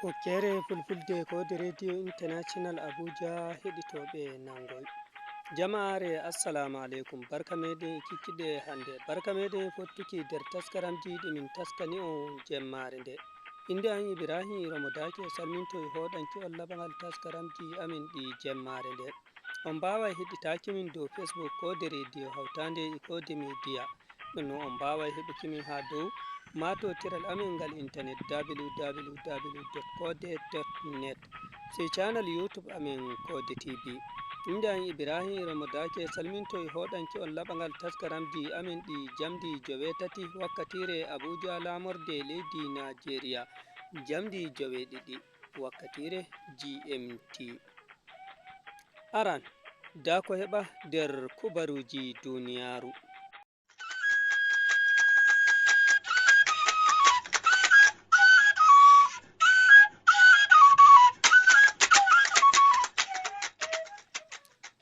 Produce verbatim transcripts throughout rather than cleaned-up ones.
Wokkere Fulfulde ko de Radio International Abuja heɗitooɓe nanngol. Jamaare, assalamu aleykum. Barka meɗen e kikiɗe hannde. Barka meɗen e fottuki nder taskaramji ɗi min taskani on jemmaare nde. Innde an Ibrahim Romo Dake salminto e hoɗanki on laɓangal taskaramji amin ɗi jemmaare nde. On mbaaway heɗitaaki min dow Facebook ko de Radio hawtaande e ko de media. Ɗum noon on mbaaway heɓuki min haa dow maatotiral amin ngal internet www.kode.net. Sey channel YouTube amin Kode T V. Innde an Ibrahim Romo Dake salminto e hoɗanki on laɓangal taskaramji amin ɗi jamdi joweetati wakkatire Abuja laamorde leydi Nigeria. Jamdi joweeɗiɗi wakkatire G M T. Aran, da ko heɓa nder kubaruuji duniyaaru.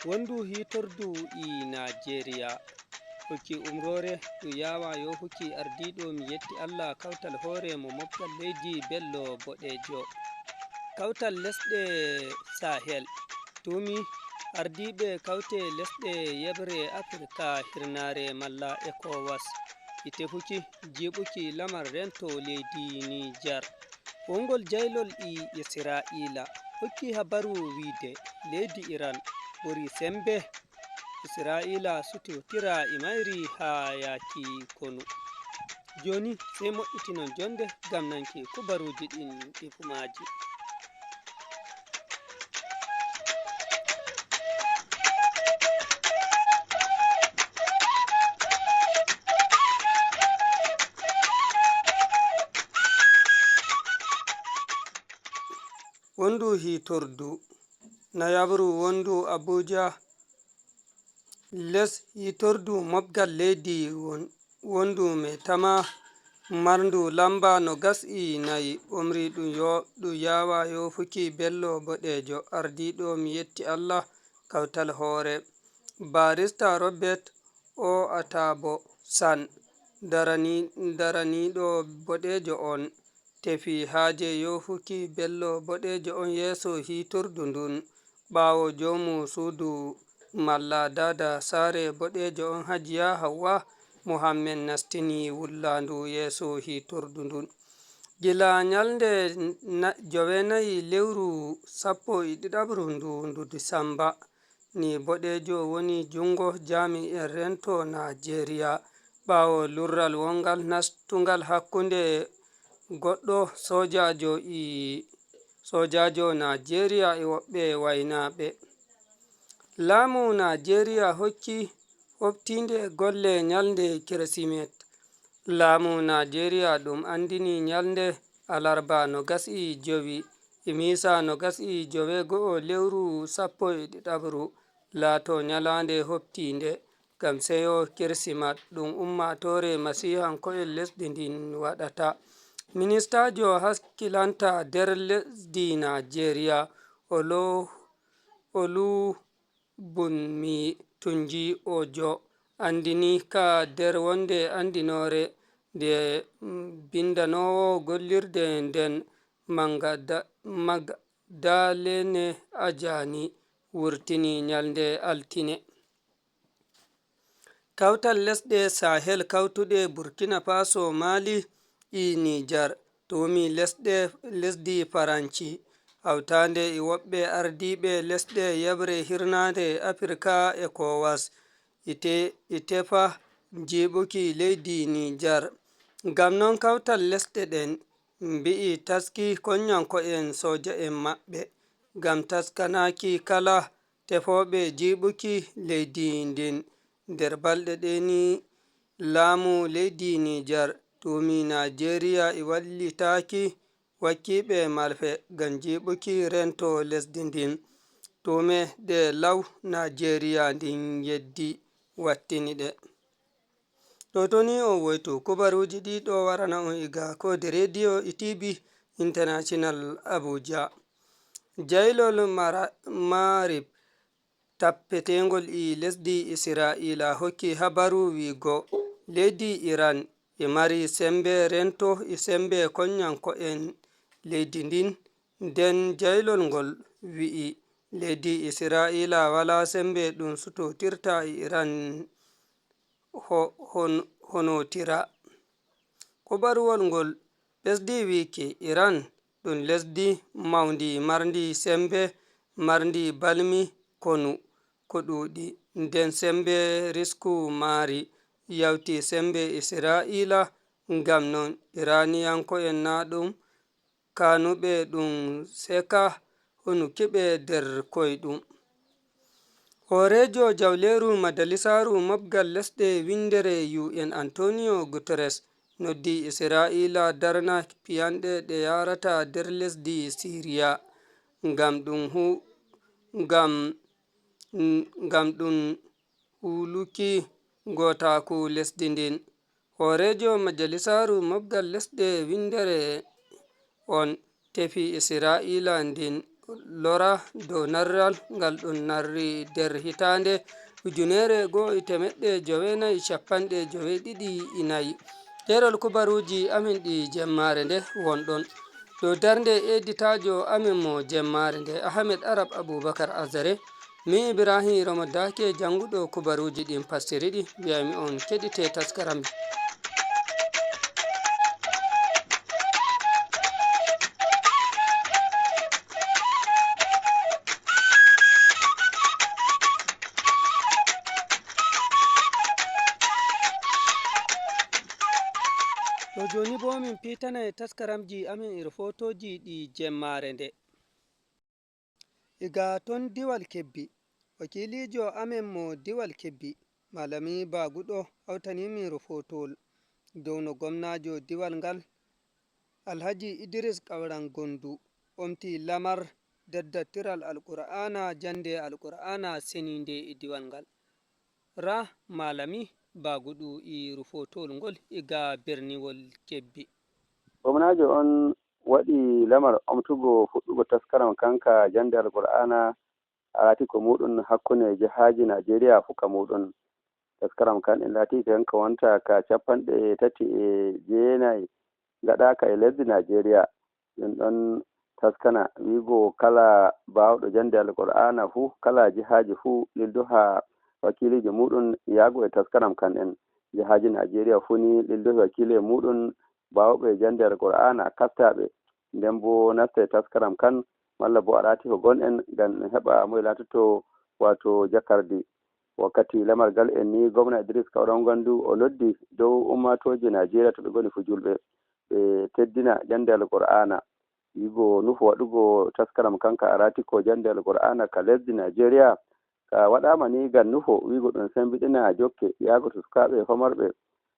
Wondu hiitordu e Najeriya hokki umroore ɗum yaawa yo hokki ardiiɗo mi yetti Allah kawtal hoore mo moftal leydi Bello Boɗeejo. Kawtal lesɗe Sahel tumi ardiiɓe kawte lesɗe yeɓre Afirka hirnaare malla ECOWAS e tefuki jiɓuki lamar rento leydi Nijar. Wongol jaylol e Isra'iila hokki habaru wiide leydi Iran ɓuri sembe. Isra'iila sutotira e mayri haa yaaki konu. Jooni sey moƴƴitinon jonde ngam nanki kubaruuji ɗin ɗi fumaaji. Wondu hiitordu nayabru wondu Abuja, les hiitordu mobgal leydi won-, wondu me tama marndu lamba nogas e nayi, umri ɗum yo-, ɗum yaawa yoofuki Bello Boɗeejo, ardiiɗo mi yetti Allah kawtal hoore. Barista Robert O Atabo San, darani-, daraniiɗo boɗeejo on, tefi haaje yoofuki Bello boɗeejo on yeeso hiitordu ndun, ɓaawo joomu suudu malla daada saare boɗeejo on Hajiya Hawwa Muhammed nastini wullaandu yeeso hiitordu ndun. Gila ñalnde na-, joweenayi lewru sappo e ɗiɗaɓru ndu, ndu Disamba, ni boɗeejo woni junngo jaami'en rento Najeriya, ɓaawo lurral wongal nastungal hakkunde goɗɗo soojaajo e, soojaajo Najeriya e woɓɓe waynaaɓe. Laamu Najeriya hokki hoftiinde golle ñalnde Kirsimet. Laamu Najeriya ɗum anndini ñalnde alarba nogas e jowi, e misa nogas e joweego'o lewru sappo e ɗiɗaɓru, laato ñalaande hoftiinde ngam seyo Kirsimat ɗum ummaatoore Masiihanko'en lesdi ndin waɗata. Ministaajo hakkilanta nder lesdi Najeriya, Olu-, Olu Bunmi Tunji Ojo anndini ka nder wonde anndinoore nde, mm, binndanoowo gollirde nden Manga Da-, Magdalene Ajani wurtini ñalnde altine. Kawtal lesɗe Sahel kawtuɗe Burkina Faso, Mali e Nijar tumi lesɗe, lesdi Faranci, hawtaande e woɓɓe ardiiɓe lesɗe yeɓre hirnaande Afirka, ECOWAS, e te-, e tefa jiiɓuki leydi Nijar. Ngam non kawtal lesɗe ɗen mbi'i taski konyanko'en sooja'en maɓɓe ngam taskanaaki kala tefooɓe jiiɓuki leydi ndin. Nder balɗe ɗe ni, laamu leydi Nijar tumi Najeriya e wallitaaki wakkiiɓe malfe ngam jiiɓuki rento lesdi ndin. Tuume ɗe law Najeriya ndin yeddi wattini ɗe. Ɗo to ni on woytu kubaruuji ɗi ɗo warana on iga Kode Radio e T V International Abuja. Jaylol Mara-, Marib tappeteengol e lesdi Isra'iila hokki habaru wi'go leydi Iran e mari sembe rento e sembe konyanko'en leydi ndin. Nden jaylol ngol wi'i, leydi Israa'iila walaa semmbe ɗum sutotirta e Iran ho-, hon-, honotira. Kubaruwol ngol ɓesdi wiiki, Iran ɗum lesdi mawndi marndi semmbe, marndi balmi konu ko ɗuuɗi. Nden semmbe risku maari yawti semmbe Israa'iila. Ngam non, Iraaniyanko'en na ɗum kanuɓe ɗum seeka hunukiɓe nder koyɗum. Hooreejo jawleeru Majalisaaru Mobgal Lesɗe Winndere U N, Antonio Guterres, noddi Israa'iila darna piyanɗe ɗe yaarata nder lesdi Siriya ngam ɗum hu-, ngam, ngam ɗum huluki ngootaaku lesdi ndin. Hooreejo Majalisaaru Mobgal Lesɗe Winndere on tefi Israa'iila ndin lora dow narral ngal ɗum narri nder hitaande ujunere goo e teemeɗɗe joweenayi e cappanɗe joweeɗiɗi e nayi. Ɗeerol kubaruuji amin ɗi jemmaare nde wonɗon. Dow darnde editaajo amin mo jemmaare nde, Ahmed Arab Abubakar Azare, min Ibrahim Romo Dake, jannguɗo kubaruuji ɗin, pastiri ɗi, wiyaymi on keɗite taskaram. To jooni boo, min piitanay taskaramji amin e rofotooji ɗi jemmaare nde. Iga ton Diwal Kebbi, wakiiliijo amen mo Diwal Kebbi, Malami Baguɗo, hawtanii min rofotowol dow no gomnaajo diwal ngal, Alhaji Idris Kawran Gondu, omti lamar daddattiral Alqur'aana, jannde Alqur'aana seniinde e diwal ngal. Ra Malami Baguɗu e rofotowol ngol iga berniwol Kebbi. Gomnaajo on waɗi lamar omtugo fuɗɗugo taskaram kan ka jannde Alqur'aana, aratiko muuɗum hakkunde jihaaji Naajeeriya fuu ka muuɗum. Taskaram kan en laatike kan ka wonta ka cappanɗe tati e jeenayi gaɗaaka e lesdi Naajeeriya. Ɗum ɗon taskana wi'ugo kala baawɗo jannde Alqur'aana fuu, kala jihaaji fuu, lildo haa wakiiliijo muuɗum yaago e taskaram kan en. Jihaaji Naajeeriya fuu ni lildo e wakiiliiɓe muuɗum baawɓe jannde Alqur'aana, kastaaɓe, nden boo nasta e taskaram kan, malla boo arati ko gon en ngam en heɓa moye laatoto, waato jakardi. Wakkati lamar ngal en ni, gomna Idris Kawran Gondu o noddi dow ummaatooje Naajeeriya to ɓe ngoni fuu julɓe, ɓe teddina jannde Alqur'aana. Wi'ugo nufo waɗugo taskaram kan ka arati ko jannde Alqur'aana ka lesdi Naajeeriya, ka waɗaama ni ngam nufo wi'ugo ɗum semmbiɗina jokke yaago to sukaaɓe e famarɓe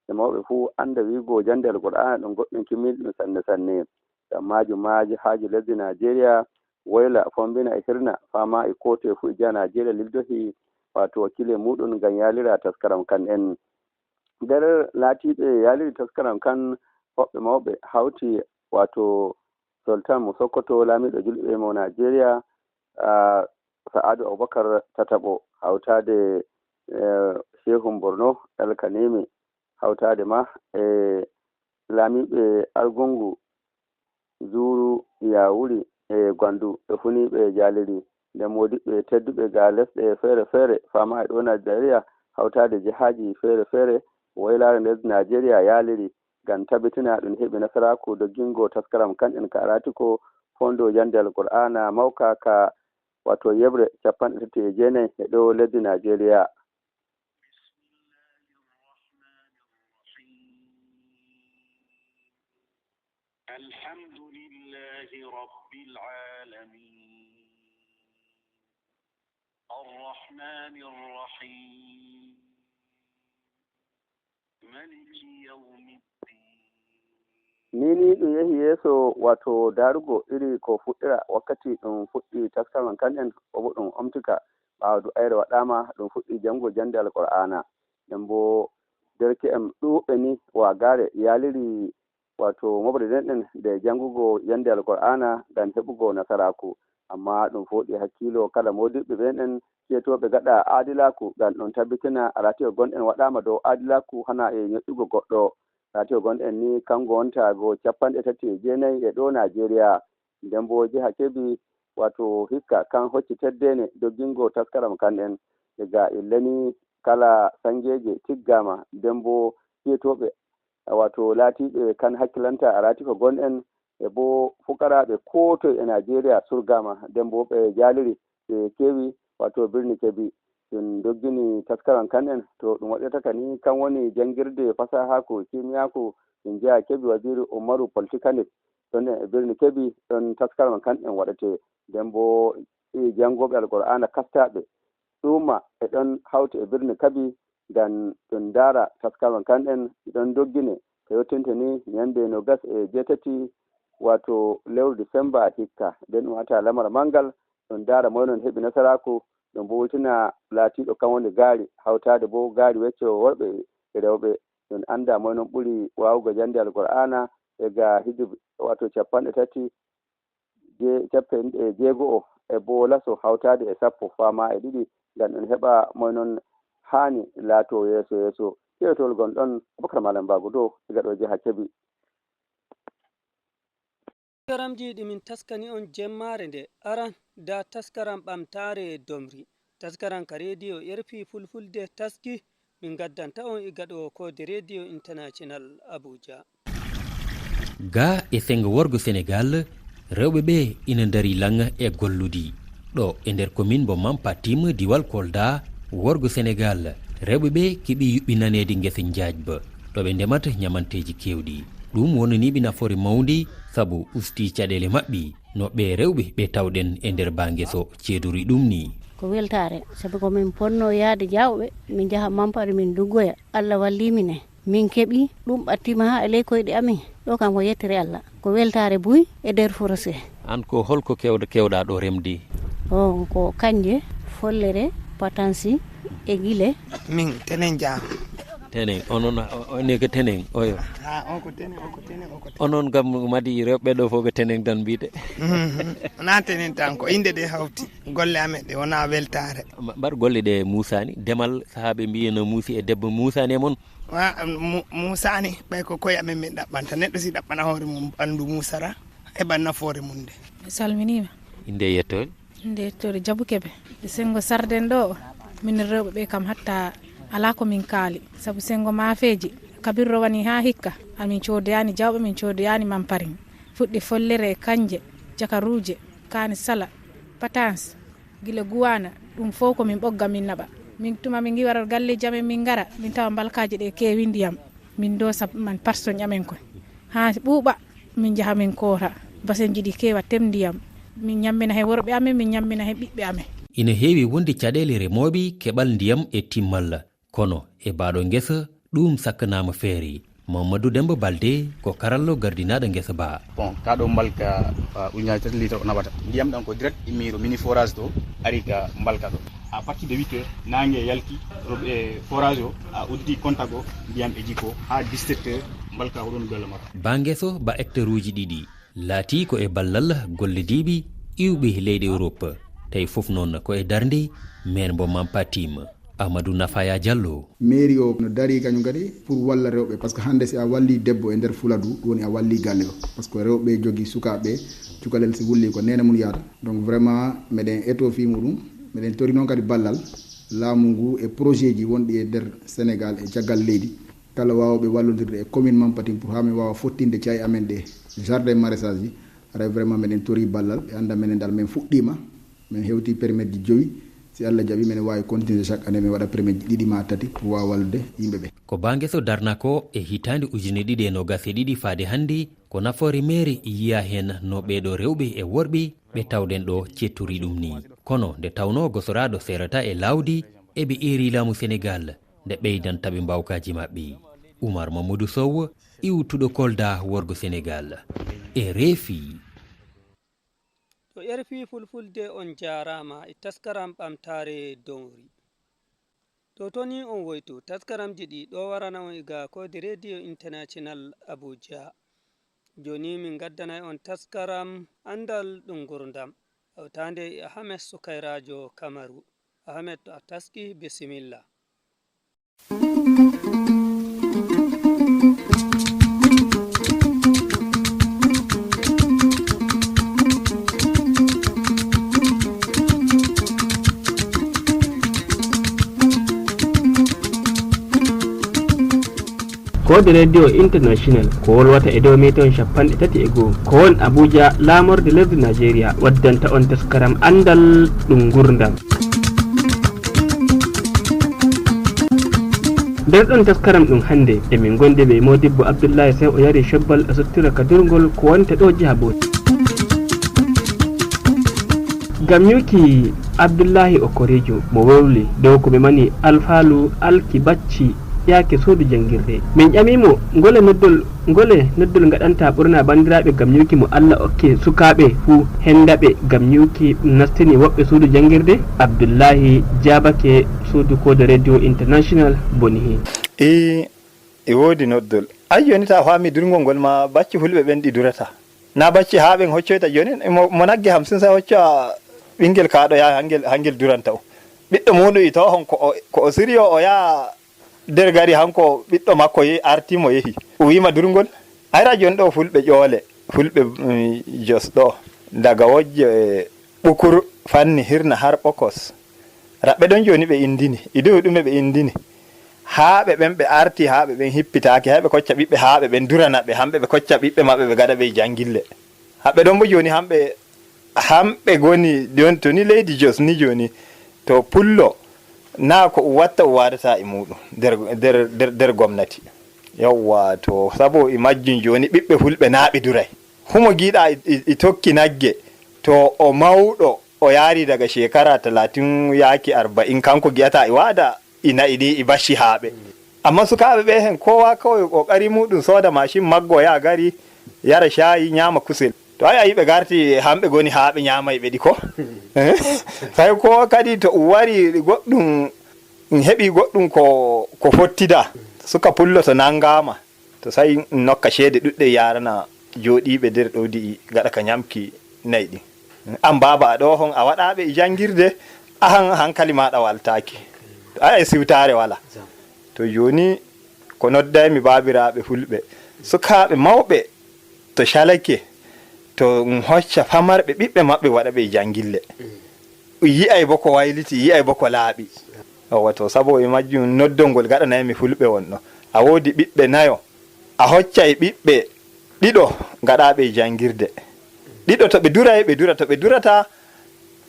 e mawɓe fuu annda wi'ugo jannde Alqur'aana ɗum goɗɗum kimminɗum sanne sanne. Ngam maajum maa jihaaji lesdi Naajeeriya woyla, fombina e hirna, fama e kootoye fuu e jiha Naajeeriya lildohi, waato wakiile muuɗum ngam yaalira taskaram kan en. Nder laatiiɓe yaaliri taskaram kan, woɓɓe mawɓe hawti, waato Sultan mo Sokoto, laamiiɗo julɓe mo Naajeeriya, ah, Sa'adu Abubakar Tataɓo, hawtaade, eh, Shehu Borno, El Kanemi, hawtaade ma e laamiiɓe Argungu, Zuru, Yawuri e Gwandu, ɓe fuu ni ɓe jaaliri. Nden moodiɓɓe tedduɓe ga lesɗe feere-feere, fama e ɗo Naajeeriya, hawtaade jihaaji feere-feere, waylaare lesdi Naajeeriya yaaliri ngam tabbitina ɗum heɓi nasaraaku doggingo taskaram kan en ka arati ko fondo jannde Alqur'aana mawka ka, waato yeɓre cappanɗe tati e jeenayi e ɗo lesdi Naajeeriya. بسم الله الرحمن الرحيم. الحمد لله رب العالمين. الرحمن الرحيم. ملك يوم الدين. Ni ni ɗum yehi yeeso, waato daarugo iri ko fuɗɗira wakkati ɗum fuɗɗi taskaram kan en, ko bo ɗum omtika. Ɓaawo du'ayre waɗaama, ɗum fuɗɗi janngo jannde Alqur'aana. Nden bo derke'en ɗuuɗɓe ni wagaare yaaliri, waato moɓre nden ɗen nde janngugo jannde Alqur'aana ngam heɓugo nasaraaku. Amma ɗum fooɗi hakkiilo kala moodiɓɓe ɓen ɗen, keetooɓe gaɗa aadilaaku ngam ɗum tabbitina aratiiɓe gonɗen waɗaama dow aadilaaku, hana e ñoƴƴugo goɗɗo. Laatiiɗo gonɗen ni, kanko wonta go capanɗe tati e jeenayi e ɗo Najeriya. Nden bo jeha Kebi, wato hikka kan hocci teddene doggingo taskaram kan en. Daga illani kala sangeeje tiggama, nden bo fiyetooɓe, wato laatiiɓe kan hakkilanta a raati ko gonɗen, e bo fukaraaɓe koo toy e Najeriya surgama, nden bo ɓe jaaliri, ɓe kewi, wato birni Kebi. Ɗum doggini taskaram kan en, to ɗum waɗirta ka ni, kan woni janngirde fasahaaku, kimiyaaku, ɗum jeya Kebi, Waziri Umaru Polytechnic, ɗon e birni Kebi, ɗon taskaram kan en waɗete. Nden bo e janngooɓe Alqur'aana kastaaɓe, ɗuma e ɗon hawti e birni Kabi, ngam ɗum ndaara taskaram kan en, ɗi ɗon doggine, ko yottinte ni ñande noogas e jeetati, wato lewru Disemba hikka. Nden ɗum wata lamar manngal, ɗum ndaara moy non heɓi nasaraaku, ɗum bo wultina laatiiɗo kan woni gaari, hawtaade bo gaari wecco worɓe e rewɓe. Ɗum annda moy non ɓuri waawugo jannde Alqur'aana e ga hijib, wato capanɗe tati, je-, capanɗe jeego e bo laso hawtaade e sappo fama e ɗiɗi, ngam ɗum heɓa moy non haani laato yeeso yeeso. Keewtol gon ɗon, Abubakar Malam Bago Dow, diga ɗo jeha Kebi. Taskaramji ɗi min taskani on jemmaare nde, aran da taskaram ɓamtaare domri. Taskaram ka rediyo R F I Fulfulde taski, min gaddanta on iga ɗo koode rediyo international Abuja. Ga e sengo worgo Senegal, rewɓe ɓe ina ndari langa e golludi. Ɗo e nder commune mo Mampatim, diwal Kolda, worgo Senegal, rewɓe ɓe keɓi yuɓɓinaneede ngesa njaajba, ɗo ɓe ndemata ñamanteeji keewɗi. Ɗum wonaniiɓe nafoore mawndi, sabu usti caɗeele maɓɓe, no ɓe rewɓe ɓe tawɗen e nder baa ngeso ceedori ɗum ni. Ko weltaare, sabu ko min ponno yaade Jawɓe, min njaha Mampari, min duggoya. Allah walli min e min keɓi ɗum, ɓattima haa e ley koyɗe amin. Ɗo kam ko yettere Allah. Ko weltaare buy e nder forosee. An ko holko kewɗa, kewɗa ɗo remde? On ko kanje, follere, patansi e gile. Min tenen jaa. Tenen, onon, o-, on ne ko tenen, oyo. Ha, on ko tenen, on ko tenen, on ko tenen. Onon kam madi rewɓe ɗo fof ko tenen tan mbiyte. Mhm. Wona tenen tan, ko innde ɗe hawti. Golle amen ɗe wona weltaare. Ma-, mbar golle ɗe muusani, demal sahaa ɓe mbiyi no muusi e debbo muusani e mon. Wa, mu-, muusani, ɓay ko koye amen min ɗaɓɓanta. Neɗɗo si ɗaɓɓana hoore mum ɓanndu muusara, heɓa nafoore mum nde. Mi salminiima. Innde e yettoode? Innde e yettoode Jabu Kebe. E senngo sarden ɗo o, min rewɓe ɓe kam hatta alaa ko min kaali. Sabu senngo maafeeji, kabirro wani haa hikka, amin coodoyaani Jawɓe, min coodoyaani Mamparin. Fuɗɗi follere e kanje, jakaruuje, kaani sala, patans, gila guwaana, ɗum fof ko min ɓogga, min naɓa. Min tuma min ngi warar galleeji amen, min ngara, min tawa mbalkaaji ɗe keewi ndiyam. Min doosa man parsoñ amen koy. Haa ɓuuɓa, min njaha min koora. Basenji ɗi keewa tem ndiyam. Min ñammina he worɓe amen, min ñammina he ɓiɓɓe amen. Ina heewi wonde caɗeele remooɓe keɓal ndiyam e timmal. Kono e baaɗo ngesa, ɗum sakkanaama feere. Mamadou Demba Balde ko karallo gardinaaɗo ngesa ba. Bon, ka ɗo mbalka, ah, ujunaaji tati litre o naɓata. Ndiyam ɗam ko direct immiiɗo mini forage to, ari ka mbalka ɗo. À partir de huit heures, naange yalti, ro-, e forage o, a udditi contact o, ndiyam e jikko, haa dix-sept heures, mbalka ko ɗon golle makko. Ba ngeso, ba hectare uji ɗiɗi. Laatii ko e ballal gollodiiɓe iwɓe leyɗe Europe, tawi fof noon ko e darnde maire mo Mampatim, Amadou Nafaya Diallo. Mairie o no darii kañum kadi pour walla rewɓe, par ce que hannde si a wallii debbo e nder Fuladu, ɗum woni a wallii galle o, par ce que rewɓe jogii sukaaɓe, cukalel si wullii ko neene mum yahata. Donc vraiment meɗen etoo fii muɗum, meɗen tori noon kadi ballal laamu ngu e projet ji wonɗi e nder Sénégal e caggal leydi. Kala waawɓe wallondirde e commune Mampatim pour haa min waawa fottinde caa'i amen ɗe jardin maraîchage ji, haray vraiment meɗen tori ballal, ɓe annda menen dal men fuɗɗiima, men hewti permettre ji jowi. Si Allah jaɓi, meɗen waawi continuer chaque année, men waɗa permettre ji ɗiɗi maa tati pour waawa wallude yimɓe ɓe. Ko ba ngeso darna ko e hitaande ujine ɗiɗi e noogas e ɗiɗi faade hannde, ko nafoore mairie yiya heen no ɓeeɗo rewɓe e worɓe ɓe tawɗen ɗo cettori ɗum ni. Kono nde tawnoo gosoraaɗo seerata e laawdi, eɓe eeri laamu Senegal nde ɓeydanta ɓe mbaawkaaji maɓɓe. Oumar Mamadou Sow, iwtuɗo Kolda, worgo Senegal. E reefi. To R F I Fulfulde, on jaaraama e taskaram ɓamtaare dowri. To toni on woytu, taskaramji ɗi ɗo warana on iga koode Radio International Abuja. Jooni min gaddanay on taskaram Anndal ɗum Ngurdam, hawtaande e Ahmed Sukayraajo Kamaru. Ahmed, to a taski, bisimilla. Koode Radio International ko wolwata e dow meeton shappanɗe tati e go'o, ko won Abuja, laamorde lesdi Najeriya, waddanta on taskaram Anndal ɗum Ngurndam. Nder ɗon taskaram ɗum hannde, emin ngondi bee Moodibbo Abdullahi Sew, o yari cobbal, o sottira ka durngol ko wonta ɗo jiha Bauchi. Ngam yuki Abdullahi Okorejo mo wewli dow ko ɓe mani alfaalu alki bacci yaake suudu janngirde. Min ƴamimo ngole noddol, ngole noddol ngaɗanta ɓurna banndiraaɓe ngam yuki mo Allah okke sukaaɓe fuu henda ɓe ngam yuki ɗum nastini woɓɓe suudu janngirde? Abdullahi jaabake suudu koode Radio International boni heen. E, e woodi noddol. Ay, jooni ta faami durngol ngol ma bacci fulɓe ɓen ɗi durata. Na bacci haa ɓen hoccoyta jooni, mo, mo nagge hamsin sai hocca ɓingel kaaɗo yaa hangel, hangel duranta o. Ɓiɗɗo muuɗum i too hon ko o, ko o siriyo o yaa nder gari hanko ɓiɗɗo makko yehi, arti mo yehi. O wiima durngol. Ayra jooni ɗo fulɓe ƴoole, fulɓe, mm, Jos ɗo, daga wojje, e Ɓukur, Fanni, Hirna har Ɓokos. Raɓɓe ɗon jooni ɓe indini, e dow ɗume ɓe indini? Haa ɓe ɓen ɓe arti, haa ɓe ɓen hippitaaki, haa ɓe kocca ɓiɓɓe, haa ɓe ɓen durana ɓe, hamɓe ɓe kocca ɓiɓɓe maɓɓe, ɓe gaɗa ɓe jangille. Haa ɓe ɗon bo jooni hamɓe, hamɓe goni, jooni to ni leydi Jos ni jooni, to pullo, naa ko o watta o waadata e muuɗum nder, nder, nder, nder gomnati. Yawwa, to sabo e majjum jooni ɓiɓɓe fulɓe naa ɓe duray. Humo giiɗa e, e, e tokki nagge, to o mawɗo, o yaari daga shekara talatin yaaki arba'in, kanko gi'ata e waada e na'i ɗi e bacci haaɓe. Amma sukaaɓe ɓe hen, kowa kawai o ƙoƙari muuɗum sooda mashin maggo, yaha gari, yara shaayi, nyaama kusel. To ay, ay ɓe garti, hamɓe goni haa ɓe nyaamay ɓe ɗi ko? Eh? Sai ko kadi to o wari goɗɗum, heɓi goɗɗum ko, ko fottida, suka pullo to nangaama. To sai nokka ceede ɗuɗɗe yarana jooɗiiɓe nder ɗowdi gaɗa ka nyamki na'i ɗin. An baaba a ɗo hon a waɗaaɓe e jangirde, ahan hankali maaɗa waltaaki. Ay, ay siwtaare wala. To jooni ko noddaymi baabiraaɓe fulɓe, sukaaɓe mawɓe to calake, to ɗum hocca famarɓe ɓiɓɓe maɓɓe waɗa ɓe e jangille. Yi'ay bo ko wayliti, yi'ay bo ko laaɓi. Yawwa, to sabo e majjum noddol ngol gaɗanaymi fulɓe wonno. A woodi ɓiɓɓe nayo, a hoccay ɓiɓɓe ɗiɗo gaɗaaɓe e jangirde. Ɗiɗo to ɓe duray, ɓe dura, to ɓe durata,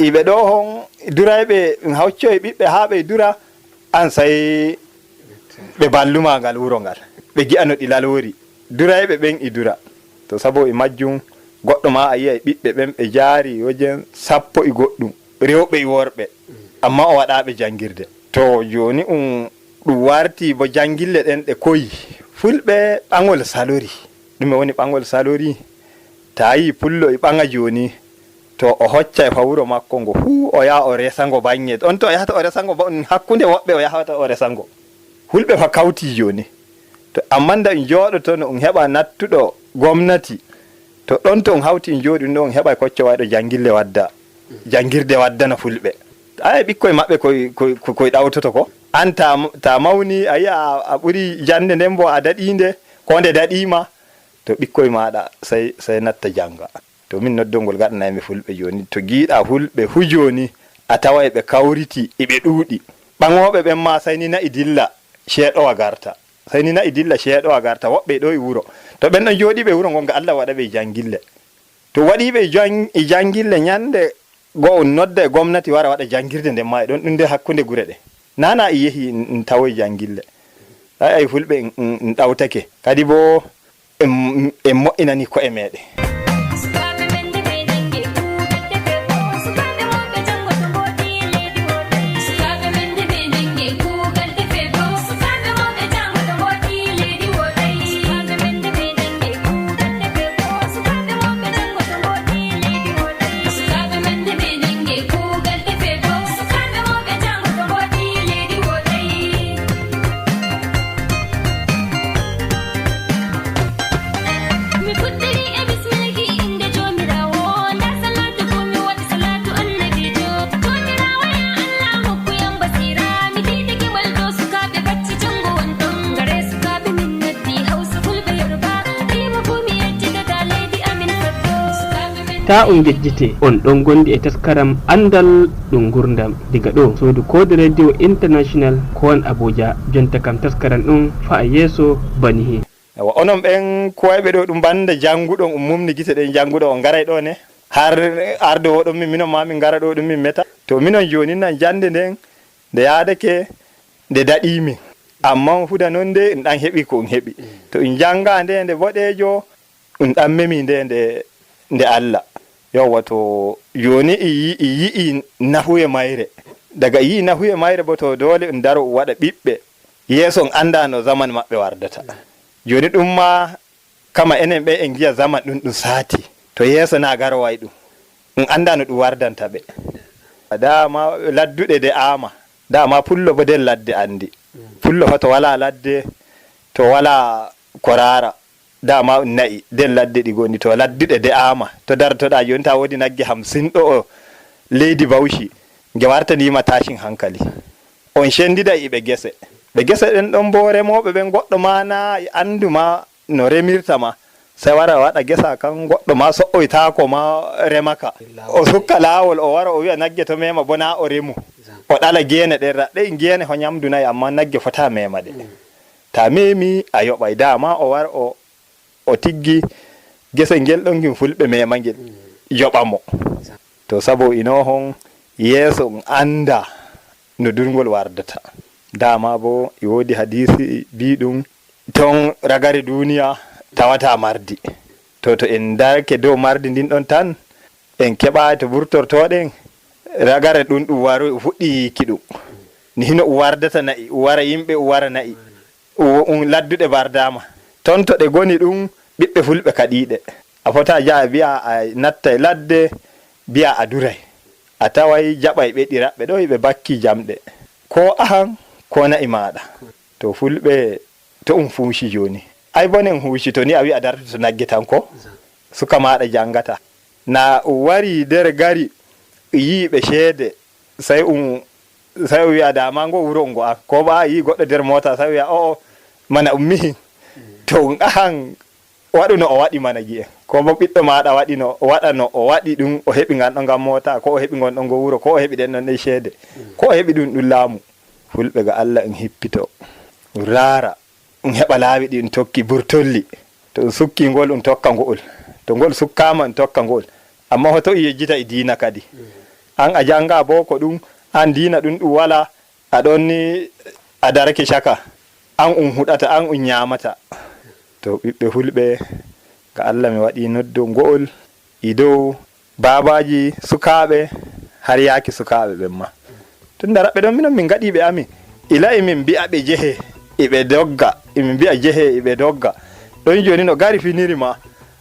iɓe ɗo hon durayɓe, hoccoy ɓiɓɓe haa ɓe dura, an sai ɓe balluma ngal wuro ngal. Ɓe gi'a no ɗi lalori. Durayɓe ɓen e dura. To sabo e majjum, goɗɗo ma a yi'ay ɓiɓɓe ɓen ɓe jaari wajen sappo e goɗɗum, rewɓe e worɓe, amma o waɗaaɓe jangirde. To jooni um, ɗum warti bo jangille ɗen ɗe koyi. Fulɓe ɓaŋol salori. Ɗume woni ɓaŋol salori? Ta yi pullo e ɓaŋa jooni, to o hoccay fa wuro makko ngo fuu, o yaha o resa ngo baŋŋe. On to o yahata o resa ngo ba-, hakkunde woɓɓe o yahata o resa ngo. Fulɓe fa kawti jooni. To, amma nda en jooɗoto no en heɓa nattuɗo gomnati, to ɗon to en hawti en jooɗi ɗo en heɓa kocco wayɗo jangille wadda, jangirde waddana fulɓe. Ay, ɓikkoy maɓɓe koy, koy, koy, koy ɗawtoto ko. An ta, ta mawni, a yi'a a, a ɓuri jande nden bo a daɗi nde, ko nde daɗi ma, to ɓikkoy maaɗa sai, sai natta janga. To min noddol ngol gaɗanaymi fulɓe jooni, to giiɗa fulɓe fu jooni, a taway ɓe kawriti, iɓe ɗuuɗi. Ɓaŋooɓe ɓen ma sai ni na'i dilla, ceeɗowa garta. Sai ni na'i dilla, ceeɗowa garta, woɓɓe ɗo e wuro. To ɓen ɗon jooɗiiɓe e wuro ngon, ga Allah waɗa ɓe e jangille. To waɗiiɓe e jang-, e jangille, nyande go on nodda e gomnati wara waɗa jangirde nden ma e ɗon, ɗum nde hakkunde gure ɗe. Nana e yehi, en, en tawoy jangille. Ay, ay fulɓe en, en, en ɗawtake. Kadi bo, en, en moƴƴinani ko'e meɗen. Taa on ngejjite, on ɗon ngondi e taskaram Anndal ɗum Nguurndam. Diga ɗo, suudu Koode Radio International ko won Abuja. Jonta kam taskaram ɗum fa'a yeeso banihi. Ewa, onon ɓen kuwayɓe ɗo ɗum bannda jannguɗon, um mumni gite ɗen jannguɗon, on ngaray ɗo ne? Har ardo woɗon min, minon ma min ngara ɗo ɗum min meta? To minon jooni nan jannde nden, nde yaadake, nde daɗii min. Amma on fuda non de, en ɗan heɓi ko on heɓi. To en jannga nde, nde boɗeejo, ɗum ɗan memi nde, nde, nde Allah. Yowwa, to jooni i yi-, i yi'i nafuye mayre. Daga i yi'i nafuye mayre bo, to doole ɗum daro ɗum waɗa ɓiɓɓe. Yeeso on annda no zaman maɓɓe wardata. Jooni ɗum ma, kama enen ɓe en ngi'a zaman ɗum ɗum saati. To yeeso na garoway ɗum. Ɗum annda no ɗum wardanta ɓe. Dama ladduɗe de ama. Dama pullo bo nder ladde anndi. Pullo fa to wala ladde, to wala ko raara. Dama ɗum na'i nder ladde ɗi ngoni, to ladduɗe de'aama, to dartoɗaa jooni, ta woodi nagge hamsin ɗo o leydi Bauchi, nge wartaniima tashin hankali. On cendida e ɓe gese. Ɓe gese ɗen ɗon bo remooɓe ɓen, goɗɗo ma na e anndu ma no remirta ma. Sai wara waɗa gesa kan, goɗɗo ma so'oytaako ma remaka. O sukka laawol, o wara o wi'a nagge to mema bo na o remu. O ɗala geene ɗen raɗɗe, geene ho nyamdu nayi, amma nagge fota mema ɗe. Ta memi a yoɓay, dama o war o, o tiggi gesel ngel ɗon ngin fulɓe mema ngel, yoɓa mo. To sabo inohon yeeso on anda no durngol wardata. Dama bo e wodi hadisi biɗum ton ragare duniya tawata mardi. To, to en darke dow mardi ndin ɗon tan, en keɓa to burtortoɗen, ragare ɗum ɗum waro fuɗɗi yiki ɗum. Ni hino ɗum wardata na'i, ɗum wara yimɓe, ɗum wara na'i. Ɗum, ɗum ladduɗe bardama. Ton to ɗe goni ɗum, ɓiɓɓe fulɓe kaɗiɗe. A fota jaha biya a natta e ladde, biya a duray. A taway jaɓay ɓe ɗi raɓɓe ɗo, ɓe bakki jamɗe. Ko ahan, ko na'i maɗa. To fulɓe, to ɗum fuuci jooni. Ay bonen huuci to ni a wi'a dartoto nagge tan ko? Suka maɗa jangata. Na ɗum wari nder gari, yi'i ɓe ceede, sai ɗum, sai o wi'a dama ngo wuro ngo an. Ko ba yi'i goɗɗo nder mota, sai o wi'a, "O'o, mana ɗum mihin." To ɗum ahan, waɗu no o waɗi mana gi'en. Ko bo ɓiɗɗo maɗa waɗi no, waɗa no o waɗi ɗum, o heɓi ngan ɗon ngan mota, ko o heɓi ngon ɗon ngo wuro, ko o heɓi ɗen ɗon ɗen ceede, ko o heɓi ɗum ɗum laamu. Fulɓe ga Allah ɗum hippito, ɗum raara, ɗum heɓa laawi ɗi ɗum tokki burtolli. To ɗum sukki ngol, ɗum tokka ngo'ol. To ngol sukkaama, ɗum tokka ngo'ol. Amma hoto ɗum yejjita e diina kadi. An a janga boko ɗum, an diina ɗum ɗum wala, a ɗon ni a darake caka. An ɗum huɗata, an ɗum nyamata. To ɓiɓɓe fulɓe, ka Allah mi waɗi noddo ngo'ol e dow baabaaji sukaaɓe har yaaki sukaaɓe ɓen ma. Tunda raɓɓe ɗon minon min ngaɗi ɓe amin. Ila e min mbi'a ɓe jehe, e ɓe dogga, e min mbi'a jehe, e ɓe dogga. Ɗon jooni no gari finiri ma,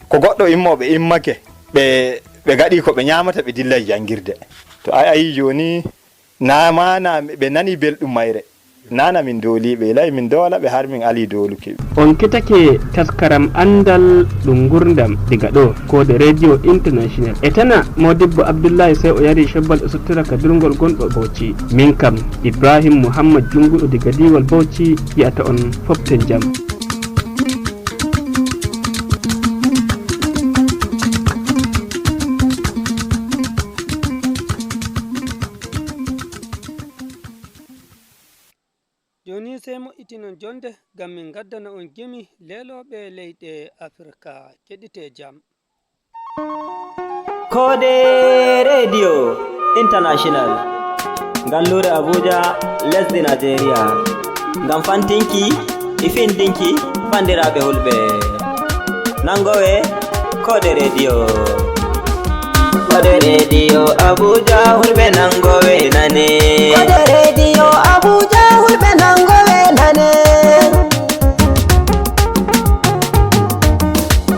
ko goɗɗo immo ɓe immake, ɓe, ɓe ngaɗi ko ɓe nyamata, ɓe dilla e jangirde. To ay ayi jooni, na ma na ɓe nani belɗum mayre. Nana min dooliiɓe, ilay min doola ɓe har min alii dooluki ɓe. On ketake taskaram Anndal ɗum Ngurndam diga ɗo, Koode Radio International. E tana, Moodibbo Abdullahi sey o yari cobbal o sottora ka durngol gonɗo Bauchi. Min kam, Ibrahim Muhammad Junnguɗo diga diiwal Bauchi, wi'ata on foften jam. Jooni sey moƴƴitinon jonnde ngam min ngaddana on gimi leelooɓe leyɗe Afirka. Keɗitee jam. Koode Radio International, ngalluure Abuja, lesdi Nigeria, ngam fantinki e findinki banndiraaɓe hulɓe. Nangowe Koode Radio. Koode Radio Abuja, hulɓe nangowe nane. Koode Radio Abuja, hulɓe nangowe nane.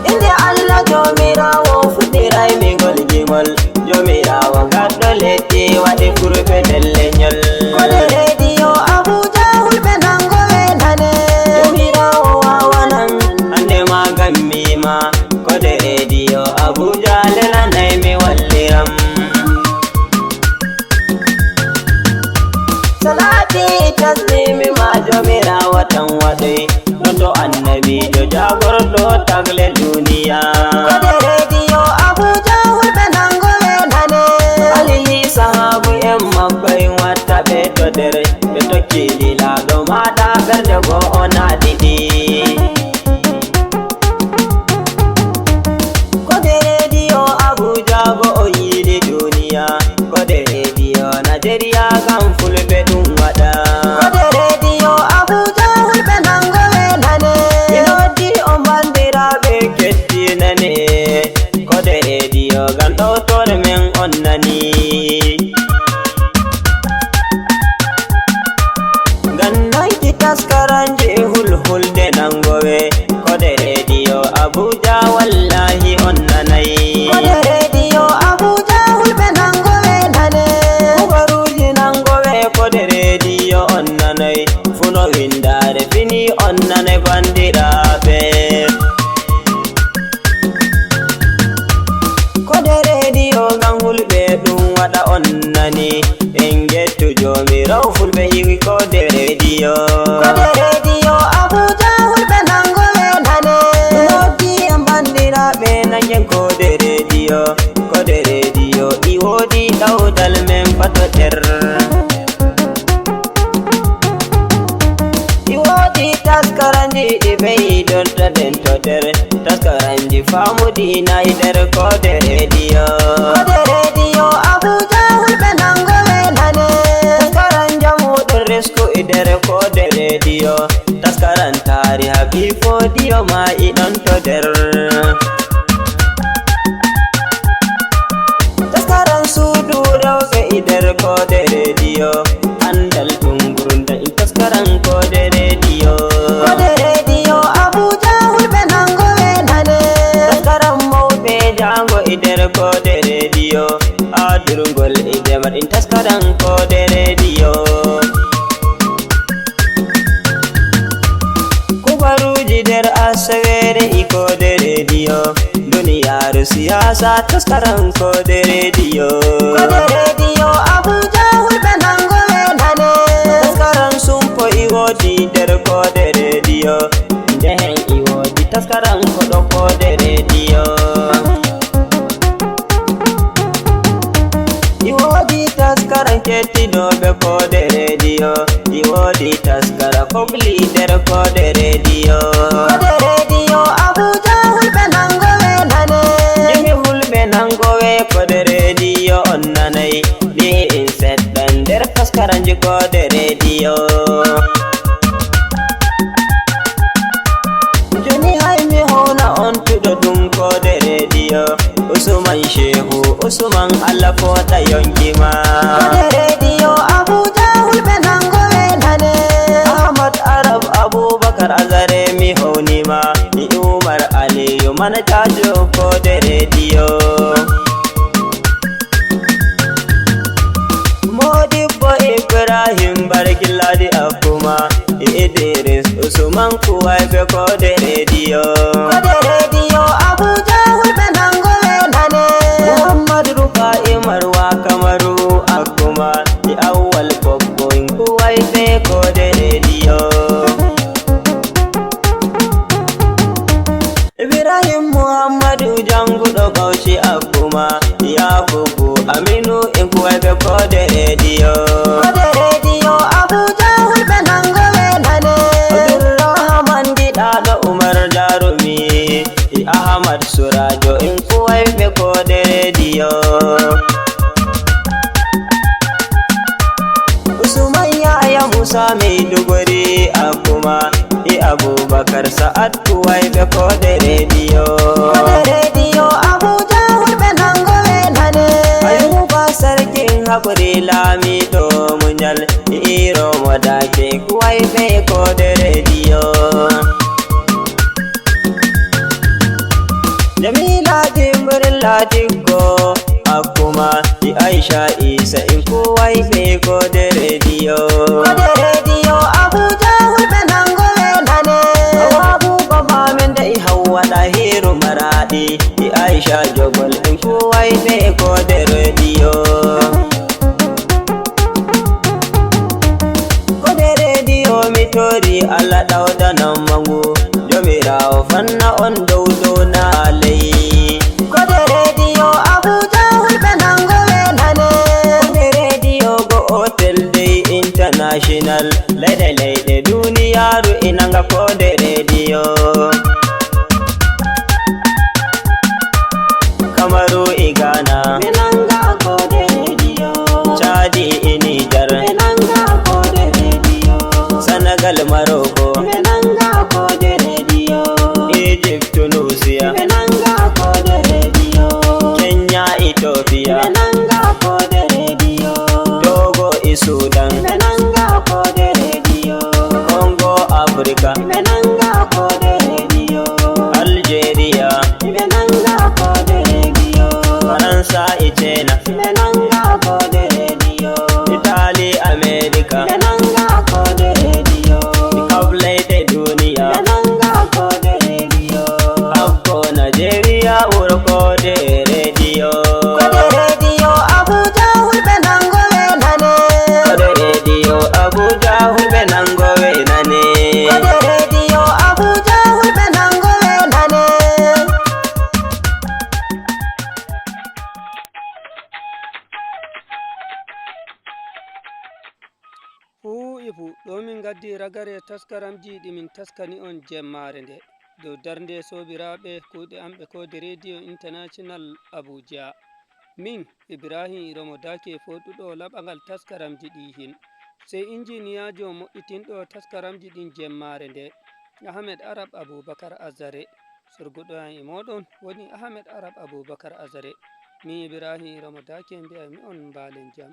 Inde Allah Joomiraawo fuɗɗiray mi ngol gimol. Joomiraawo gaɗɗo leddi waɗi kurpe nder lenyol. Koode Radio Abuja, hulɓe nangowe nane. Joomiraawo wawanan, hande ma gammi ma. Koode Radio Abuja, lelanay mi walliram. Salati Ngam ɗowtoore men on nani. Ngam nanki taskaranji e hulhulde nangowe. Kode rediyo Abuja, wallahi on nanay. Kode rediyo Abuja, hulɓe nangowe nane. Kubaruuji nangowe, kode rediyo on nanay. Funo windaare fini on nanay, bandiraaɓe. Kode rediyo ngam hulɓe ɗum waɗa on nani. En ngettu Joomiraawo, fulɓe iwi kode rediyo. Kode rediyo Abuja, hulɓe nangowe nane. Noddi en bandiraaɓe, nangen kode rediyo. Kode rediyo, i woodi ɗawdal men batoɗer. I woodi taskaranji ɗi ɓeydorta den to nder. Taskaranji faamu diina e nder kode rediyo. Kode rediyo Abuja, hulɓe nangowe nane. Taskaran jamu ɗum risku e nder kode rediyo. Taskaran taariha fii foodiyo ma e ɗon to nder. Taskaran suudu rewɓe e nder kode rediyo. Andal ɗum gurnda in taskaran kode rediyo. Kode rediyo Abuja, hulɓe nangowe nane. Taskaran mawɓe jango e nder kode rediyo. Adurgol e demal in taskaran kode rediyo. Kubaruuji nder asaweere e kode rediyo. Duniyaaru siyaasa taskaran kode rediyo. Kode rediyo Abuja, hulɓe nangowe nane. Taskaran sumpo e woodi nder kode rediyo. Ndehen e woodi taskaran koɗo kode rediyo. E woodi taskaran kettidooɓe kode rediyo. E woodi taskara kobli nder kode rediyo. Kode rediyo Abuja, hulɓe nangowe nane. Yimɓe hulɓe nangowe kode rediyo on nanay. Ɗi in seɗɗan nder taskaranji kode rediyo. Joni hay mi howna on tuɗo ɗum kode rediyo. Usman Shehu, Usman Allah fota yonki ma. Kode rediyo Abuja, hulɓe nangowe nane. Ahmad Arab Abubakar Azare mi howni ma. E Umar Aliyu manajajo kode rediyo. Modibbo Ibrahim Barkilladi Akkuma, e Idris Usman kuwayɓe kode rediyo. Kode rediyo Abuja, hulɓe nangowe nane. Muhammad Rufa'i Marwa Kamaru Akkuma, e Awwal Bobbo in kuwayɓe kode rediyo. Ibrahim Muhammadu janguɗo Bauchi Akkuma, Yakubu Aminu in kuwayɓe kode rediyo. Kode rediyo Abuja, hulɓe nangowe nane. Abdulrahman giɗaɗo Umar Jarumi, e Ahmad Surajo in kuwayɓe kode rediyo. Usman Yahaya Musa Maiduguri Akkuma, e Abubakar Sa'ad kuwayɓe kode rediyo. Kode rediyo Abuja, hulɓe nangowe nane. Ayuba sarkin haƙuri, lamiɗo munyal, e Iro Modake kuwayɓe kode rediyo. Jamila Jibril Latikko Akkuma, e Aisha Isa in kuwayɓe kode rediyo. Kode rediyo Abuja, hulɓe nangowe nane. Awabu Baba min da e Hawwa Ɗahiru Maraɗi, e Aisha Jogol in kuwayɓe kode rediyo. Kode rediyo mi tori Allah ɗawdanan mangu. Joomiraawo fanna on dow dow naaley. Kode rediyo Abuja, hulɓe nangowe nane. Kode rediyo go otel dey international. Leyɗe leyɗe duniyaaru e nanga kode rediyo. Kamaru e Ghana. Ɓe nanga kode rediyo. Chadi e Niger. Ɓe nanga kode rediyo. Senegal, Morocco. Ɓe nanga kode rediyo. Egypt, Tunisia. Ɓe nanga kode rediyo. Kenya, Sa e China, ɓe nanga kode rediyo. Italy, America, ɓe nanga kode rediyo. Kab leyɗe duniya, ɓe nanga kode rediyo. Hakko Nigeria wuro kode rediyo. Kode rediyo Abuja, hulɓe nango we nane. Kode rediyo Abuja, hulɓe nango we nane. Kode rediyo Abuja, hulɓe nango we nane. Fuu e fuu, ɗo min ngaddi ragare taskaramji ɗi min taskani on jemmaare nde. Dow darnde soobiraaɓe kuuɗe am ɓe koode Rediyo International Abuja. Min, Ibrahim Iromo Dake fooɗuɗo laɓangal taskaramji ɗi hin. Sey injiniyaajo moƴƴitinɗo taskaramji ɗin jemmaare nde, Ahmed Arab Abubakar Azare. Sorguɗo am e mooɗon woni Ahmed Arab Abubakar Azare. Min Ibrahim Iromo Dake mbi'aymi on mbaalen jam.